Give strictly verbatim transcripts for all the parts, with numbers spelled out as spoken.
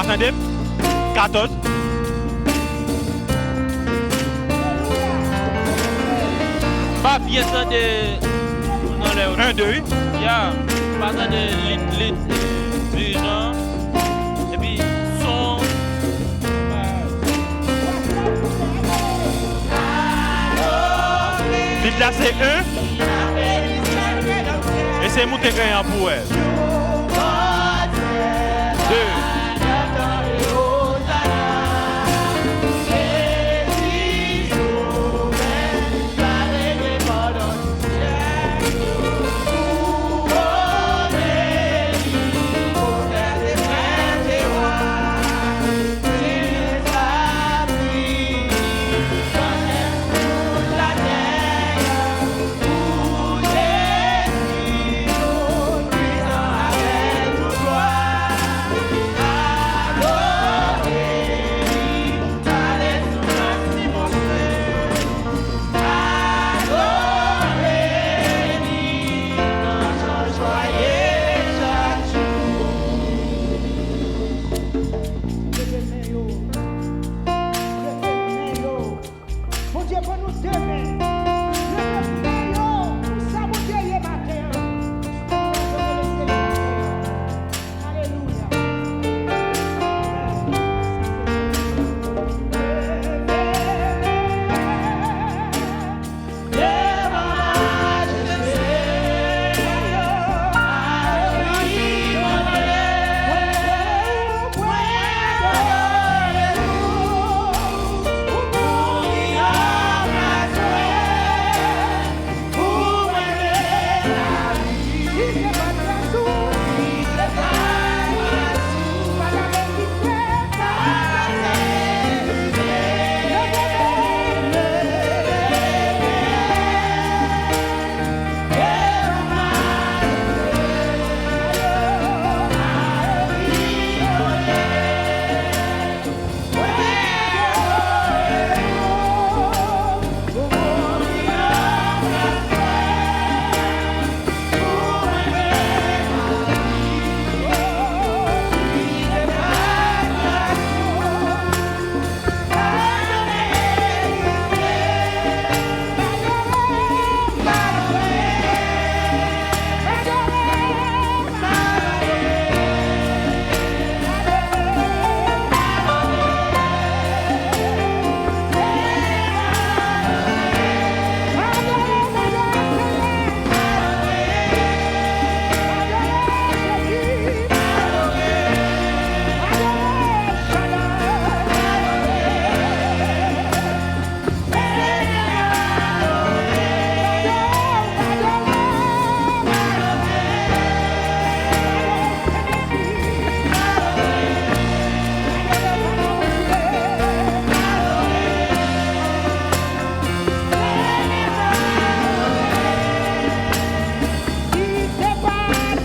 Tande m. Katòz. Pa byen tande moun anlè yo. En, de, wi. Ya. Pa tande lit, lit, dirijan. Epi, son. Lit la se en. Eseye moute en an pou wè. De. Leve men yo. Leve men yo. Bondye ban nou de men. Leve men yo pou sa Bondye ye maten an. Alelouya.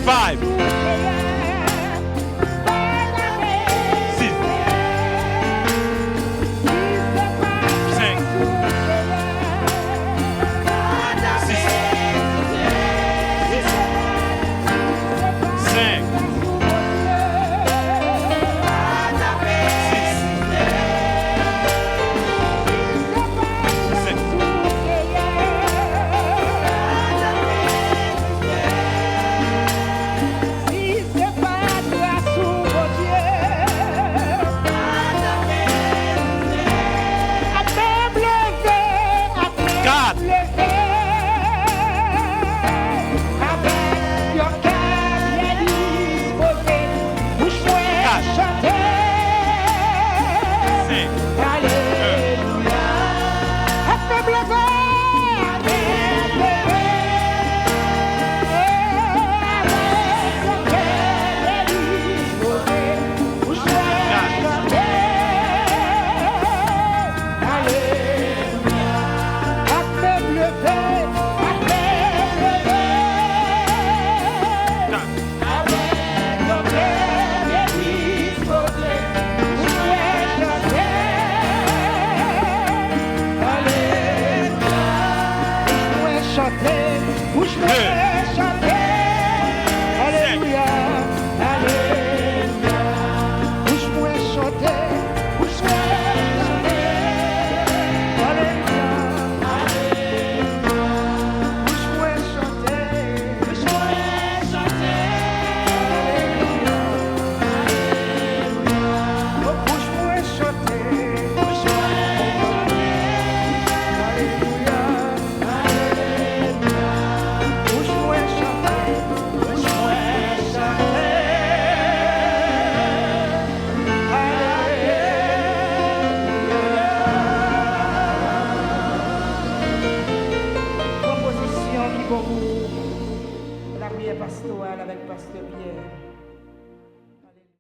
Five. Sis. Senk. Sis. Senk. Sis. Senk. Si se pa gras ou, Bondye, ap menm leve, ap menm leve, avèk yon kè byen dispoze, bouch mwen chante. Alelouya. Ap menm leve, ap menm leve. Chante, bouch mwen chante.